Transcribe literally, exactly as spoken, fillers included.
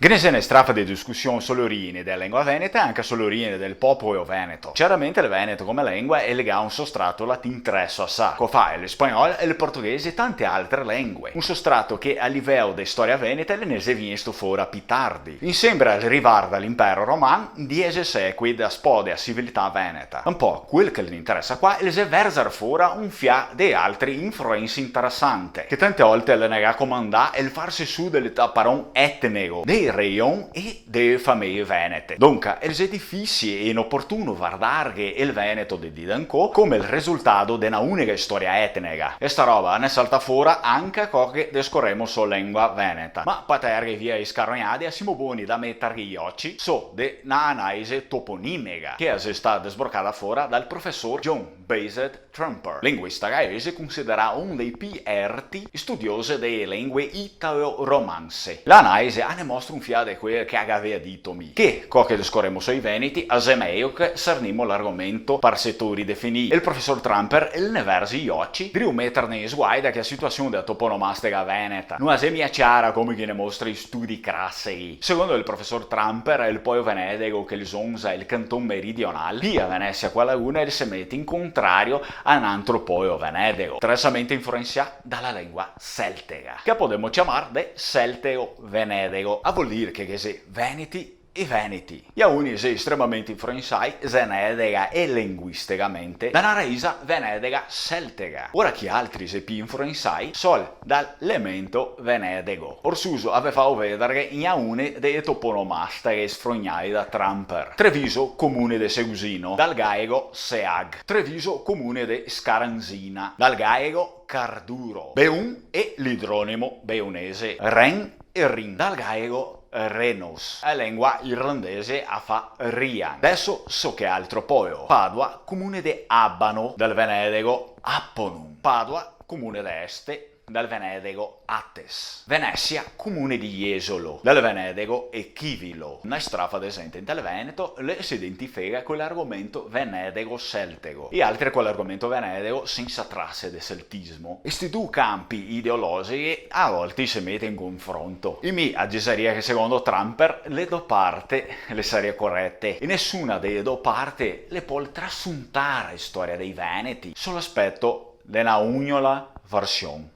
Ghe ne xe na strafa de discusion so l'origine de la lengua veneta e anca so l'origine del popoło veneto. Ciaramente el veneto come lengua el ga un sostrato latin treso asà, co fa el spagnol e el portoghese e tante altre lengue. Un sostrato che a liveło de storia veneta el ne xe vegnesto fora pi tardi. Insembra al rivar de l'impero roman, diese secui daspò de a civiltà veneta. Un po' quel che ne interesa qua, el xe verzar fora un fià de altri influense interesante, che tante volte el ne ga comandà el farse su del taparon etnego, dei reion e de famee venete. Donca, el xe difisie e inoportuno vardarghe el veneto de dì d'ancò come el resultato de na unica storia etnega. E sta roba ne salta fora anca co che descoremo so lengua veneta. Ma pa taerghe via i scarognadi, a simo boni da meterghe i oci so de na anałise toponimega, che a xe stà desbrocada fora dal profesor John Based Trumper, linguista gaese considerà un dei pi erti studiosi de lengue italo-romanse. L'anałise a ne mostra un fià de quel che a gavea dito mi, che, co che descoremo sui veneti, a xe mejo che sarnimo l'argomento par setori definii. El profesor Trumper el ne verze i oci, drio meterne in sguaida che a situasion dea toponomastega veneta no a xe mia ciara come che ne mostra i studi crasei. Secondo el profesor Trumper, el poło venedego che el zonza el canton meridional, via Venesia co a Laguna, el se mete in contrario a n'antro poło venedego, tresamente influensià da la lengua seltega, che podemo ciamar de selteo-venedego, a vol dir che ghe xe veneti e veneti. I auni xe estremamente influensai, zenedega e linguistegamente, da na raisa venedega seltega. Ora chi altri xe pi influensai, sol dal lemento venedego. Orsuso a ve fao vedarghe i auni de toponomastaghe sfrognai da Trumper. Treviso, comune de Segusino, dal gaego Seag. Treviso, comune de Scaranzina, dal gaego Carduro. Beun e l'idronimo beunese Ren e Rin, dal gaego Renos. A lengua irlandese a fa Rian. Deso so che altro poło. Padua, comune de Abano, dal venedego Apponum. Padua, comune de Este, dal venedego Ates. Venesia, comune de Jesolo, dal venedego Echivilo. Na strafa de zente inte el Veneto le se identifega co l'argomento venedego seltego, e altre co l'argomento venedego sensa trase de seltismo. E sti du campi ideologei a volti se mete in confronto. E mi a disaria che secondo Trumper le do parte le saria corete, e nesuna de le do parte le pol trasuntare a storia dei veneti, so l'aspeto de na ugnola version.